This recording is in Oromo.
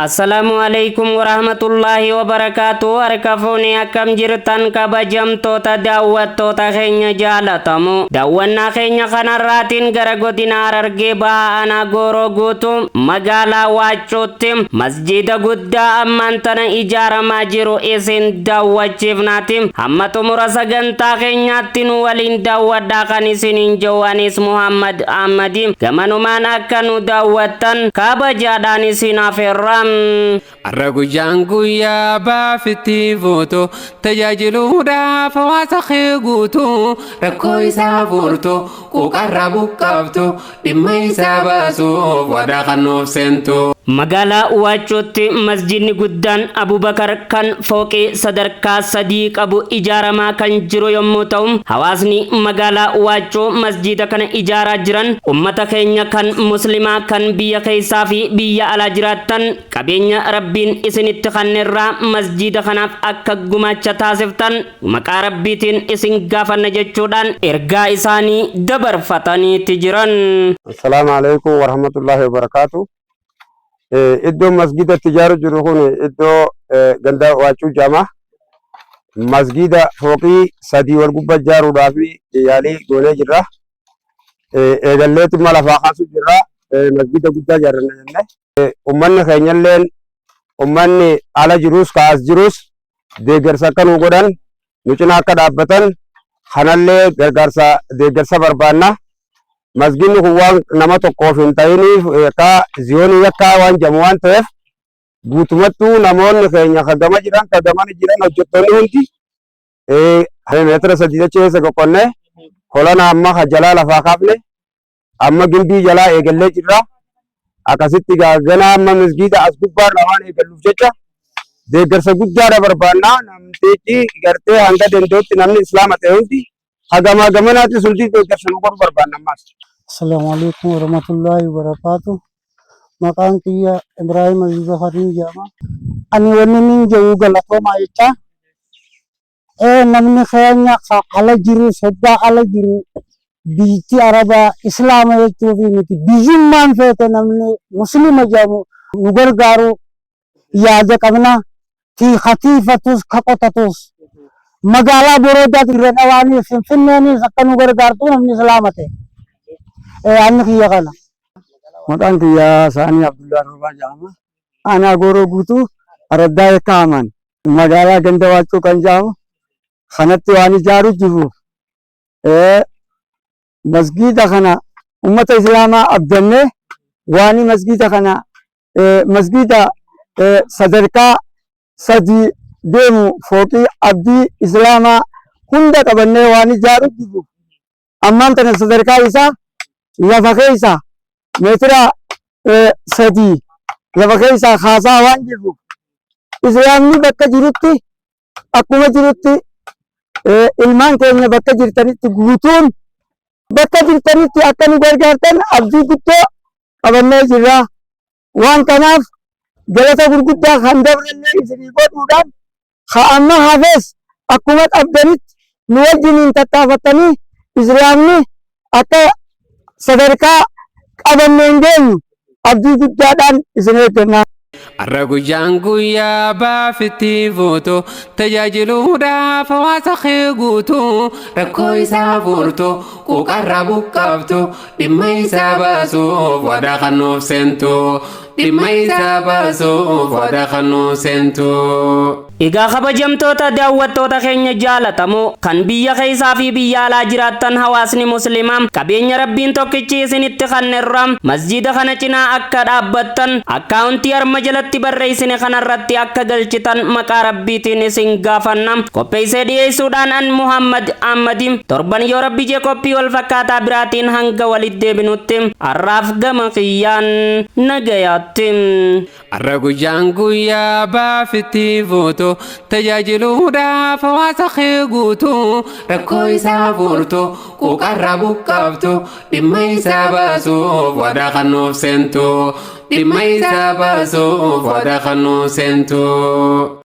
Assalaamu alaikum warahmatullaahi wabarakaatu. Harka fuunee akkam jirtan kabajamtoota daawwattoota keenya jaalatamu. Daawwannaa keenya kanarraatiin gara godina Harargee Bahaa Aanaa Gooroo Guutuu magaalaa Waaccuutti masjiida guddaa ammaan tana ijaaramaa jiru isin daawwachiifnaati. Hamma xumura sagantaa keenyaatti nu waliin daawwadhaa kan isiniin jiru anis Muhammad Ahmadi. Gamanumaan akka nu daawwattan kabajaadhaan isin afeerra. Har'a guyyaan guyyaa baafitti fuutu tajaajiluudhaaf hawaasa kee guutu rakkoo isaa furtu quuqarra buqqaaftu dhimma isaa baasuuf wadaa kan nuuf seentu. Magaalaa Waaccuutti masjidni guddaan Abubakar kan fooqii sadarkaa 3 qabu ijaaramaa kan jiru yommuu ta'u, hawaasni magaalaa Waaccuu masjida kana ijaaraa jiran ummata keenya kan muslimaa kan biyya keessaa fi biyya alaa jiraattan qabeenya Rabbiin isinitti kennerraa masjida kanaaf akka gumaacha taasiftan maqaa Rabbiitiin isin gaafanna jechuudhaan ergaa isaanii dabarfataniiti jiran. Assalaamu alaikum warahmatullahi wabarakaatu. Iddoon masgida itti ijaaru jiru kun iddoo ganda Waaccuu jedhama. Masgida fooqii 3 wal gubbaa ijaaruudhaaf yaalii goonee jirra. Eegalleetu immoo lafaa kaasuu jirra. Masgida guddaa ijaarranna jenne. Uummanni keenyalleen uummanni ala jirus ka as jirus deeggarsa akka nu godhan nu cinaa akka dhaabbatan kanallee gargaarsa deeggarsa barbaanna. Masgidni kun waan nama tokkoof hin ta'iniif akka ziyoonii yakkaa waan jedhamu waan ta'eef guutumattuu namoonni keenya ka gama jiran ka gamana jiran hojjettoonni hundi meetira 3 achi keessa qoqqonnee kolana amma ka jalaa lafaa kaafne amma gimbii jalaa eegallee jirra. Akkasitti ganaa amma masgiida as gubbaarraa waan eegalluuf jecha deeggarsa guddaadha barbaanna. Namtichi gartee hanga danda'utti namni islaama ta'e hundi hagamaa gamanaattis hundi deeggarsa nu godhu barbaanna ammaas. Assalaamu alaikum warahmatullahi wabarakatuh. Maqaan kiyya Ibrahim Abubakariin jedhama. Ani wanni nin jedhu galatoomaa jecha. Namni keenya ka ala jiru soddaa ala jiru biyyi Arabaa Islaama jechuufi miti. Biyyummaan feete namni Muslima jedhamu nu gargaaru yaada qabna. Tiifatuus ka qotatus. Magaalaa Boroodaatti irra dhawaanii Finfinneenis akka nu gargaartu namni Islaama ta'e. Anni kiyya kana. Maqaan kiyya Saanii Abdullaa Roobaa jedhama. Aanaa Gooroo Guutuu Araddaa Yakka Hamaan magaalaa ganda Waaccuu kan jedhamu kanatti waan ijaaru jirru masgiida kana ummata Islaamaa abdannee waan masgiida kana masgiida sadarkaa 3 deemu fooqii abdii Islaamaa hunda qabannee waan ijaaru jirru ammaan tana sadarkaa isaa lafa keessa meetira 3 lafa keessaa kaasaa waan jirru Islaamni bakka jirutti akkuma jirutti ilmaan keenya bakka jirtanitti guutuun bakka jirtanitti akka nu gargaartan abdii guddoo qabannee jirra. Waan kanaaf galata gurguddaa kan dabrellee isinii godhuudhaan ka amma hafes akkuma qabdanitti nu wajjiniin tattaafattanii Islaamni akka sadarkaa qabanneen geenyu abdii guddaadhaan isin eegganna. Har'a guyyaan guyyaa baafitti fuutu tajaajiluudhaaf hawaasa kee guutu rakkoo isaa furtu quuqarra buqqaaftu dhimma isaa baasuuf wadaa kan nuuf seentu dhimma isaa baasuuf wadaa kan nuuf seentu. Egaa kabajamtoota daawwattoota keenya jaalatamoo kan biyya keessaa fi biyya alaa jiraattan hawaasni muslimaa qabeenya Rabbiin tokkichi isinitti kennerra masjiida kana cinaa akka dhaabbattan akkaawuntii arma jalatti barreessine kanarratti akka galchitan maqaa Rabbiitiin isin gaafanna. Qopheessee dhiyeessuudhaan an Muhammad Ahmadi torban yoo Rabbi jee qophii wal fakkaataa biraatiin hanga walitti deebinutti har'aaf gama kiyyaan nagayaatti. Har'a guyyaan guyyaa baafitti fuutu tajaajiluudhaaf hawaasa kee guutu rakkoo isaa furtu quuqarra buqqaaftu dhimma isaa baasuuf wadaa kan nuuf seentu dhimma isaa baasuuf wadaa kan nuuf seentu.